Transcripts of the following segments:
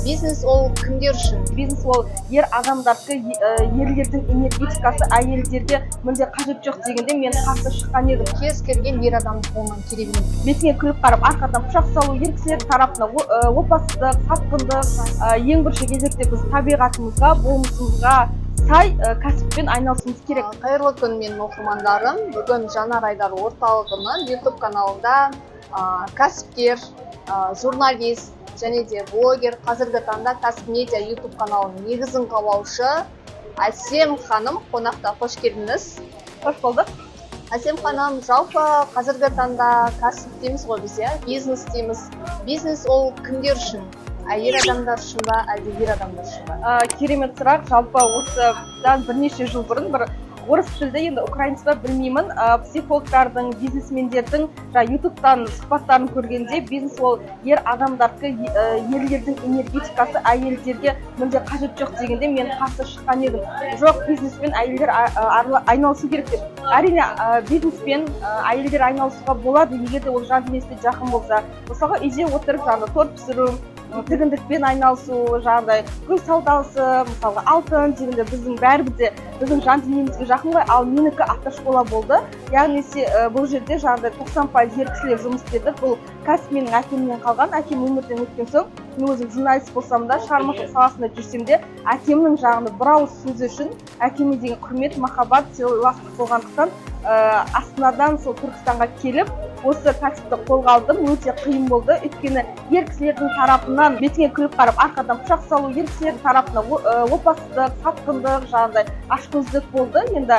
Бизнес ол кімдер үшін? Бизнес ол ер адамдардікі, ерлердің энергетикасы әйелдерге мүлде қажет жоқ дегенде мен қарсы шыққан едім. Кез келген ер адамның қолынан келе бермейді. Бетіңе күліп қарап, арқадан пышақ салу, ер кісілер тарапынан опасыздық, сатқындық. Ең бірінші кезекте біз табиғатымызға, болмысымызға сай кәсіппен айналысуымыз керек. Қайырлы күн, менің оқырмандарым! Бүгін Жанар Айдар орталығының YouTube каналында кәсіпкер, журналист және де блогер, қазіргі таңда Кәсіп Медиа YouTube каналының негізін қалаушы Әсем ханым қонақта. Қош келдіңіз! Қош болдық! Әсем ханым, жалпы қазіргі таңда кәсіп дейміз ғой біз, иә, бизнес дейміз. Бизнес ол кімдер үшін? Әйел адамдар үшін ба, әлде ер адамдар үшін ба? Керемет сұрақ. Жалпы осыдан бірнеше жыл бұрын бір орыс тілді, енді украинец па, білмеймін, психологтардың, бизнесмендердің жаңа Ютубтан сұхбаттарын көргенде, бизнес ол ер адамдардікі, ерлердің энергетикасы әйелдерге мүлде қажет жоқ дегенде мен қарсы шыққан едім. Жоқ, бизнеспен әйелдер айналысу керек деп. Әрине, бизнеспен әйелдер айналысуға болады, егер де ол жан дүниесіне жақын болса. Мысалға, үйде отырып жаңағы торт пісіру, тігіндікпен айналысу, жаңағыдай гүл саудасы, мысалға, алтын дегенде, біздің бәрібір де біздің жан дүниемізге жақын ғой. Ал менікі автошкола болды, яғни бұл жерде жаңағыдай 90% ер кісілер жұмыс істеді. Бұл кәсіп менің әкемнен қалған. Әкем өмірден өткен соң, мен өзім журналист болсам да, шығармашылық саласында жүрсем де, әкемнің жаңағыдай бір ауыз сөзі үшін, әкеме деген құрмет, махаббат, сыйластық болғандықтан, Астанадан сол Түркістанға келіп, осы кәсіпті қолға алдым. Өте қиын болды, өйткені ер кісілердің тарапынан бетіңе күліп қарап, арқадан пышақ салу, ер кісілердің тарапынан опасыздық, сатқындық, жаңағыдай ашкөздік болды. Енді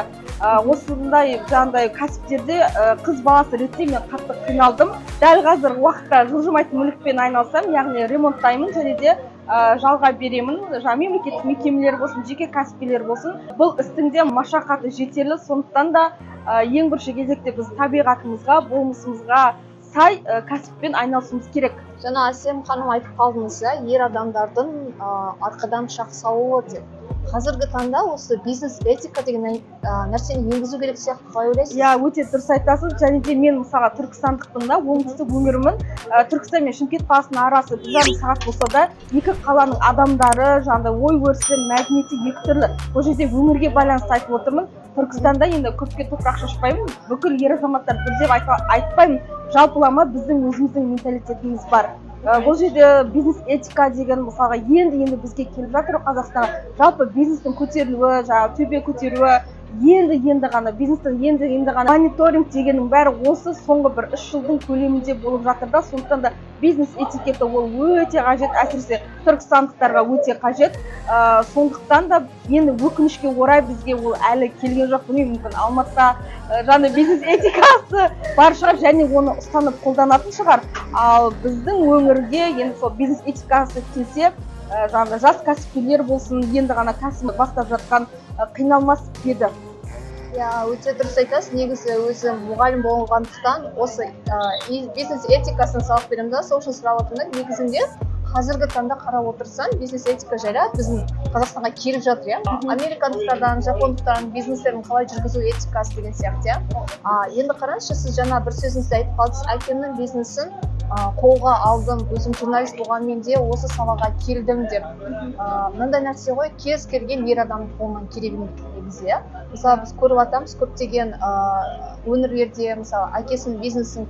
осындай жаңағыдай кәсіптерде қыз баласы ретінде мен қатты қиналдым. Дәл қазіргі уақытта жылжымайтын мүлікпен айналысамын, яғни ремонттаймын және де жалға беремін, жаңағы мемлекеттік мекемелер болсын, жеке кәсіпкерлер болсын. Бұл істің де машақаты жетерлік. Сондықтан да ең бірінші кезекте біз табиғатымызға, болмысымызға сай кәсіппен айналысуымыз керек. Жаңа, Әсем ханым, айтып қалдыңыз, иә, ер адамдардың арқадан пышақ салуы деп. Қазіргі таңда осы бизнес этика деген нәрсені енгізу керек сияқты, қалай ойлайсыз? Иә, өте дұрыс айтасыз. Және де мен, мысалға, түркістандықпын да, оңтүстік өңірімін. Түркістан мен Шымкент қаласының арасы 1,5 сағат болса да, екі қаланың адамдары, жаңағыдай ой өрісі, мәдениеті екі түрлі. Бұл жерде өңірге байланысты айтып отырмын. Түркістанда енді көпке топырақ шашпаймын, бүкіл ер азаматтар бір деп айтпаймын, жалпылама біздің өзіміздің менталитетіміз бар. Бұл жерде бизнес этика деген, мысалға, енді енді бізге келіп жатыр ғой, Қазақстанға. Жалпы бизнестің көтерілуі, жаңағы төбе көтеруі енді енді ғана, бизнестің енді енді ғана мониторинг дегеннің бәрі осы соңғы бір 3 жылдың көлемінде болып жатыр да. Сондықтан да бизнес этикеті ол өте қажет, әсіресе түркістандықтарға өте қажет. Сондықтан да енді өкінішке орай бізге ол әлі келген жоқ. Білмеймін, мүмкін, Алматыда жаңағы бизнес этикасы бар шығар және оны ұстанып қолданатын шығар. Ал біздің өңірге енді сол бизнес этикасы келсе, жаңағы жас кәсіпкерлер болсын, енді ғана кәсібін бастап жатқан, қиналмас еді. Иә, өте дұрыс айтасыз. Негізі өзім мұғалім болғандықтан, осы бизнес этикасын сабақ беремін да, сол үшін сұрап отырмын да. Негізінде қазіргі таңда қарап отырсаң, бизнес этика жайлы біздің Қазақстанға келіп жатыр, иә, американдықтардан, жапондықтардан бизнестерін қалай жүргізу этикасы деген сияқты, иә. Енді қараңызшы, сіз жаңа бір сөзіңізде айтып қалдыңыз: әкемнің бизнесін қолға алдым, өзім журналист болғанмен де осы салаға келдім деп. Мынандай нәрсе ғой, кез келген ер адамның қолынан келе бермейді негізі, иә. Мысалы, біз көріп жатамыз көптеген өңірлерде, мысалы, әкесінің бизнесін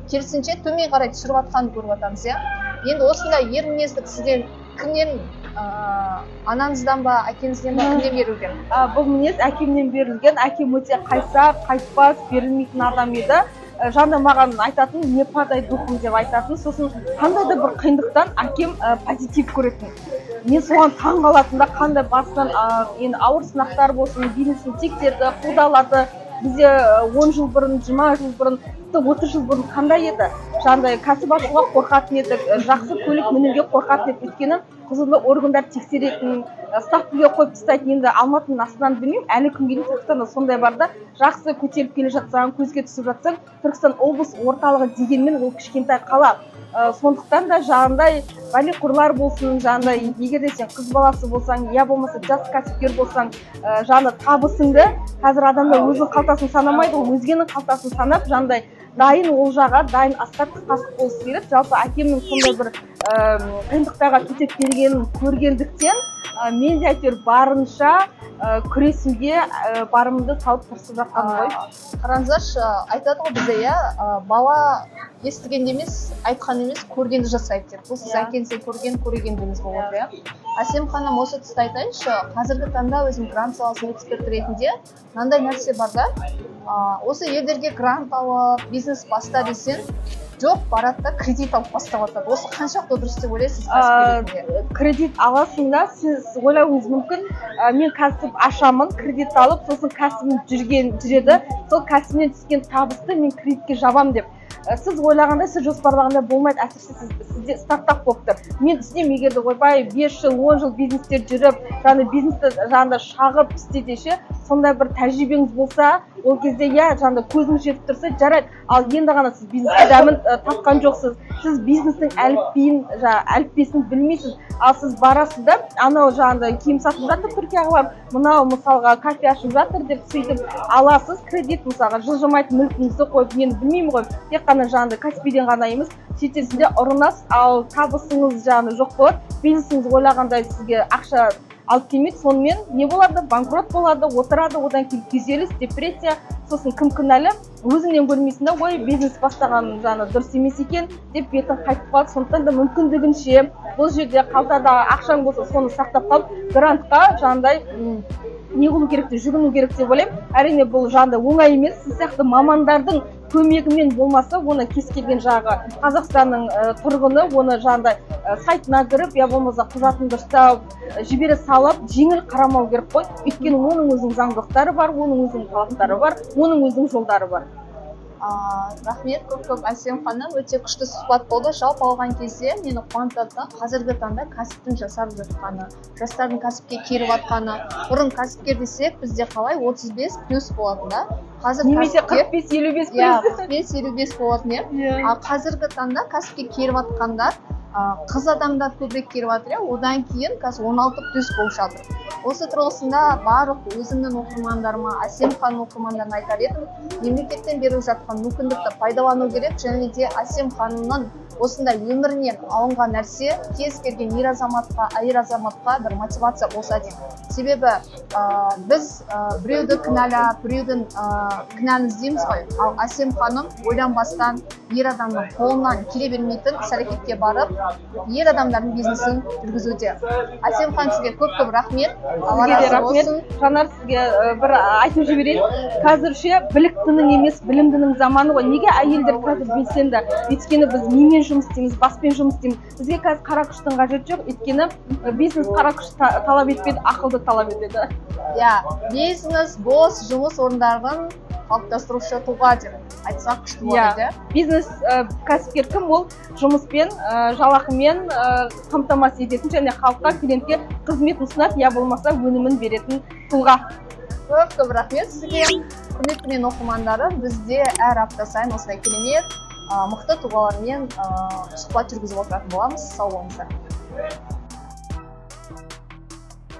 керісінше төмен қарай түсіріп жатқанын көріп жатамыз, иә. Енді осындай ер мінездік сізден кімнен, анаңыздан ба, әкеңізден ба, кімнен берілген? Бұл мінез әкемнен берілген. Әкем өте қайсар, қайтпас, берілмейтін адам еді. Жанында маған айтатын: «Не падай духом», — деп айтатын. Сосын қандай да бір қиындықтан әкем позитив көретін. Мен соған таң қалатын да. Қандай басынан енді ауыр сынақтар болсын, бизнесін тексерді, қудалады. Бізде 10 жыл бұрын, 20 жыл бұрын, тіпті 30 жыл бұрын қандай еді? Жаңағыдай кәсіп ашуға қорқатын едік, жақсы көлік мінуге қорқатын едік, өйткені құзырлы органдар тексеретін, ставкіге қойып тастайтын. Енді Алматының, Астананы білмеймін, әлі күнге дейін Түркістанда сондай бар да. Жақсы көтеріліп келе жатсаң, көзге түсіп жатсаң, Түркістан облыс орталығы дегенмен ол кішкентай қала. Сондықтан да жаңағындай бәлеқорлар болсын, жаңағындай егер де сен қыз баласы болсаң, я болмаса жас кәсіпкер болсаң, жаңағы табысыңды, қазір адамдар өзінің қалтасын санамайды ғой, өзгенің қалтасын санап, жаңағындай дайын олжаға, дайын асқа қасық болғысы келеді. Жалпы әкемнің сондай бір қиындықтарға төтеп бергенін көргендіктен, мен де әйтеуір барынша күресуге барымды салып, тырысып жатқаным ғой. Қараңыздаршы, айтады ғой бізде, иә, бала естігенде емес, айтқан емес, көргенді жасайды деп. Бұл сіз әкеңізден көрген көрегендігіңіз болып отыр, иә. Әсем ханым, осы тұста айтайыншы, қазіргі таңда өзім грант саласының эксперті ретінде мынандай нәрсе бар да, осы елдерге грант алып бизнес баста десең, жоқ, барады да, кредит алып бастап жатады. Осы қаншалықты дұрыс деп ойлайсыз кәсіпкер ретінде? Кредит аласың да, сіз ойлауыңыз мүмкін, мен кәсіп ашамын, кредит алып, сосын кәсібім жүрген жүреді, сол кәсібімнен түскен табысты мен кредитке жабамын деп. Сіз ойлағандай, сіз жоспарлағандай болмайды, әсіресе сізде стартап болып тұр. Мен түсінемін, егер де, ойбай, 5 жыл, 10 жыл бизнесте жүріп, жаңағыдай бизнесті жаңағыдай шағып істесе ше, сондай бір тәжірибеңіз болса, ол кезде, иә, жаңағыдай көзіңіз жетіп тұрса, жарайды. Ал енді ғана сіз бизнестің дәмін татқан жоқсыз, сіз бизнестің әліпбиін, жаңағы әліппесін білмейсіз. Ал сіз барасыз да, анау жаңағыдай киім сатып жатыр Түркияға барып, мынау, мысалға, кафе ашып жатыр деп, сөйтіп аласыз кредит, мысалға, жылжымайтын мүлкіңізді қойып, мен білмеймін ғой, тек қана жаңағыдай Каспийден ғана емес, сөйтесіз де ұрынасыз, ал табысыңыз жаңағы жоқ болады, бизнесіңіз ойлағандай сізге ақша алып келмейді. Сонымен не болады? Банкрот болады, отырады, одан кейін күйзеліс, депрессия. Сосын кім кінәлі? Өзіңнен көрмейсің да, ой, бизнес бастаған жаңағы дұрыс емес екен деп бетің қайтып қалады. Сондықтан да мүмкіндігінше бұл жерде қалтада ақшаң болса, соны сақтап қалып, грантқа жаңағыдай не қылу керек деп, жүгіну керек деп ойлаймын. Әрине, бұл жаңағыдай оңай емес, сіз сияқты мамандардың көмегімен болмаса, оны кез келген жағы Қазақстанның тұрғыны оны жаңағыдай сайтына кіріп, я болмаса құжатын дұрыстап жібере салып, жеңіл қарамау керек қой, өйткені оның өзінің заңдылықтары бар, оның өзінің талаптары бар, оның өзінің жолдары бар. Рахмет көп көп, Әсем ханым, өте күшті сұхбат болды. Жалпы алған кезде мені қуантады да, қазіргі таңда кәсіптің жасарып жатқаны, жастардың кәсіпке келіп жатқаны. Бұрын кәсіпкер десек, бізде қалай, 35 плюс болатын да, қазір немесе кәсіпкер 45-55 иә, плюс. 45-55 болатын, иә. Ал қазіргі таңда кәсіпке келіп жатқандар, қыз адамдар көбірек келіп жатыр, иә. Одан кейін қазір 16 плюс болып жатыр. Осы тұрғысында барлық өзімнің оқырмандарыма, Әсем ханым оқырмандарына айтар едім: мемлекеттен беріліп жатқан мүмкіндікті пайдалану керек. Және де Әсем ханымның осындай өмірінен алынған нәрсе кез келген ер азаматқа, әйел азаматқа бір мотивация болса деймін. Себебі біз біреуді кінәлап, біреудің кінәні іздейміз ғой, ал Әсем ханым ойланбастан, ер адамның қолынан келе бермейтін іс әрекетке барып, ер адамдардың бизнесін жүргізуде. Әсем ханым, сізге көп көп рахмет, Алла Сізге де разы рахмет. болсын. Жанар, сізге бір айтып жіберейін: қазір ше, біліктінің емес, білімдінің заманы ғой. Неге әйелдер қазір белсенді? Өйткені біз мимен жұмыс істейміз, баспен жұмыс істейміз. Бізге қазір қара күштің қажеті жоқ, өйткені бизнес қара күш талап етпейді, ақылды талап етеді. Иә, бизнес бос жұмыс орындарын қалыптастырушы тұлға деп айтсақ, күшті болады, иә. Бизнес, кәсіпкер кім? Ол жұмыспен, жалақымен қамтамасыз ететін және халыққа, клиентке қызметін ұсынады, я болмаса өнімін беретін тұлға. Көп көп рахмет сізге. Құрметті менің оқырмандарым, бізде әр апта сайын осындай керемет, мықты тұлғалармен сұхбат жүргізіп отыратын боламыз. Сау болыңыздар.